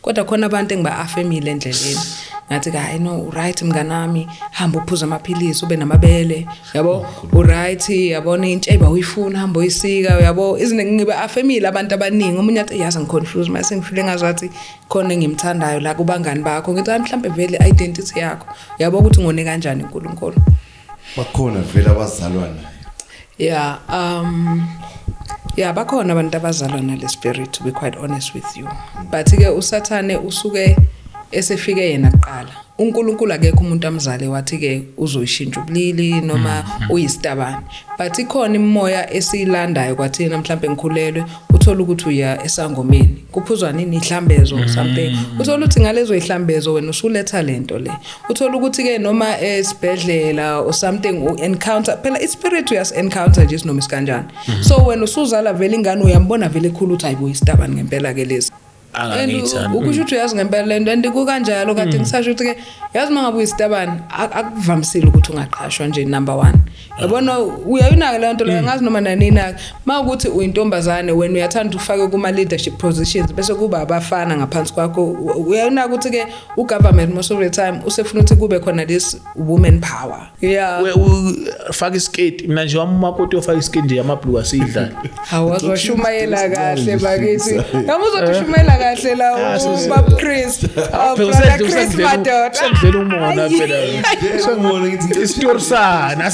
Kodwa khona abantu engiba-affirmile endleleni, ngathi ke, "Hayi no, right mnganami, hamba uphuza amaphilisi, ube namabele, yabo, uright, yabona, intsheba uyifuna, hamba uyisika, uyabo." Izinto ngiba-affirmile abantu abaningi. Omunye athi, "Yazi ngiconfuse mase ngifile ngazathi khona engimthandayo la kubangani bakho." Ngithi, "Hayi, mhlambe vele identity yakho, yabo, ukuthi ngone kanjani uNkulunkulu." Bakhona vele abazalwa nayo? Yeah, yeah, bakhona abantu abazalwa nale spirit, to be quite honest with you. But ke uSathane usuke esefike yena kuqala. UNkulunkulu akekho umuntu amzale wathi ke uzoyishintsha ubulili noma uyisitabane. But ikhona imimoya esiyilandayo kwathina. Mhlambe ngikhulelwe, uthola ukuthi uya esangomeni, kuphuzwa nini, ihlambezo, something. Uthola ukuthi ngalezo ihlambezo wena usuletha lento le. Uthola ukuthi ke noma esibhedlela or something, u encounter phela ispirit, uyas encounter nje noma isikanjani. So wena usuzala vele ingane, uyambona vele ekhulu ukuthi hayibo, isitabani ngempela ke lesi. And Angangiyithandi. ukusho ukuthi uyazi ngempela lento, and kukanjalo kade ngisasho ukuthi ke, yazi, uma ngabe uyisitabani, akuvamisile ukuthi ungaqhashwa nje, number 1, yabona. Uyayinaka leyo nto leyo, ngazi noma nanina uma ukuthi uyintombazane, wena uyathanda ufake kuma leadership positions, bese kuba abafana ngaphansi kwakho. Uyayinaka ukuthi ke ugovernment most of the time usefuna ukuthi kube khona this woman power, yeah. Faka isiketi. Mina nje wami umakoti ofaka isiketi nje, amabhluku asiyidlala. Hawu, washumayela kahle bakithi. Noma uzothi ushumayela kahle la ubab Chris. Oh, brother Chris, madoda. Sengidlela umona phela. Sengibona ngithi Isitori sana.